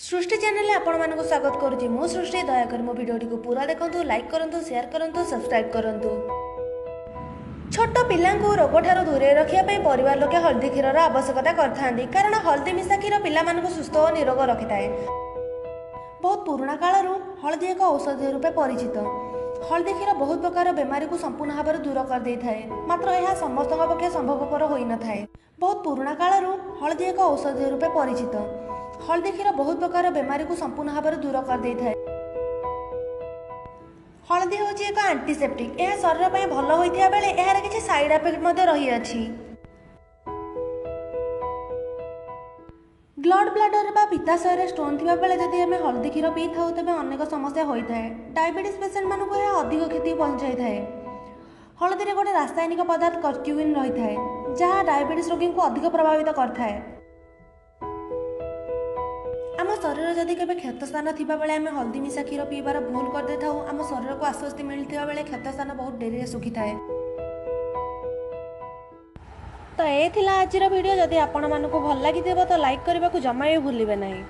ସୃଷ୍ଟି ଚ୍ୟାନେଲରେ ଆପଣମାନଙ୍କୁ ସ୍ୱାଗତ କରୁଛି ମୁଁ ସୃଷ୍ଟି। ଦୟାକରି ମୋ ଭିଡ଼ିଓଟିକୁ ପୁରା ଦେଖନ୍ତୁ, ଲାଇକ୍ କରନ୍ତୁ, ସେୟାର କରନ୍ତୁ, ସବସ୍କ୍ରାଇବ୍ କରନ୍ତୁ। ଛୋଟ ପିଲାଙ୍କୁ ରୋଗଠାରୁ ଦୂରେଇ ରଖିବା ପାଇଁ ପରିବାର ଲୋକେ ହଳଦୀ କ୍ଷୀରର ଆବଶ୍ୟକତା କରିଥାନ୍ତି, କାରଣ ହଳଦୀ ମିଶା କ୍ଷୀର ପିଲାମାନଙ୍କୁ ସୁସ୍ଥ ଓ ନିରୋଗ ରଖିଥାଏ। ବହୁତ ପୁରୁଣା କାଳରୁ ହଳଦୀ ଏକ ଔଷଧୀୟ ରୂପେ ପରିଚିତ। ହଳଦୀ କ୍ଷୀର ବହୁତ ପ୍ରକାର ବେମାରୀକୁ ସମ୍ପୂର୍ଣ୍ଣ ଭାବରେ ଦୂର କରିଦେଇଥାଏ, ମାତ୍ର ଏହା ସମସ୍ତଙ୍କ ପକ୍ଷେ ସମ୍ଭବପର ହୋଇନଥାଏ। ବହୁତ ପୁରୁଣା କାଳରୁ ହଳଦୀ ଏକ ଔଷଧୀୟ ରୂପେ ପରିଚିତ। ହଳଦୀ କ୍ଷୀର ବହୁତ ପ୍ରକାର ବେମାରୀକୁ ସମ୍ପୂର୍ଣ୍ଣ ଭାବରେ ଦୂର କରିଦେଇଥାଏ। ହଳଦୀ ହେଉଛି ଏକ ଆଣ୍ଟିସେପ୍ଟିକ୍। ଏହା ଶରୀର ପାଇଁ ଭଲ ହୋଇଥିବା ବେଳେ ଏହାର କିଛି ସାଇଡ୍ ଏଫେକ୍ଟ ମଧ୍ୟ ରହିଅଛି। ଗ୍ଲଡ୍ ବ୍ଲାଡର ବା ପିତ୍ତାଶୟରେ ଷ୍ଟୋନ୍ ଥିବା ବେଳେ ଯଦି ଆମେ ହଳଦୀ କ୍ଷୀର ପିଇଥାଉ, ତେବେ ଅନେକ ସମସ୍ୟା ହୋଇଥାଏ। ଡାଇବେଟିସ୍ ପେସେଣ୍ଟମାନଙ୍କୁ ଏହା ଅଧିକ କ୍ଷତି ପହଞ୍ଚାଇଥାଏ। ହଳଦୀରେ ଗୋଟେ ରାସାୟନିକ ପଦାର୍ଥ କର୍କ୍ୟୁମିନ୍ ରହିଥାଏ, ଯାହା ଡାଇବେଟିସ୍ ରୋଗୀଙ୍କୁ ଅଧିକ ପ୍ରଭାବିତ କରିଥାଏ। ଆମ ଶରୀର ଯଦି କେବେ କ୍ଷତ ସ୍ଥାନ ଥିବାବେଳେ ଆମେ ହଳଦୀ ମିଶା କ୍ଷୀର ପିଇବାର ଭୁଲ କରିଦେଇଥାଉ, ଆମ ଶରୀରକୁ ଆଶ୍ୱସ୍ତି ମିଳିଥିବା ବେଳେ କ୍ଷତ ସ୍ଥାନ ବହୁତ ଡେରିରେ ଶୁଖିଥାଏ। ତ ଏ ଥିଲା ଆଜିର ଭିଡ଼ିଓ। ଯଦି ଆପଣମାନଙ୍କୁ ଭଲ ଲାଗିଥିବ ତ ଲାଇକ୍ କରିବାକୁ ଜମା ବି ଭୁଲିବେ ନାହିଁ।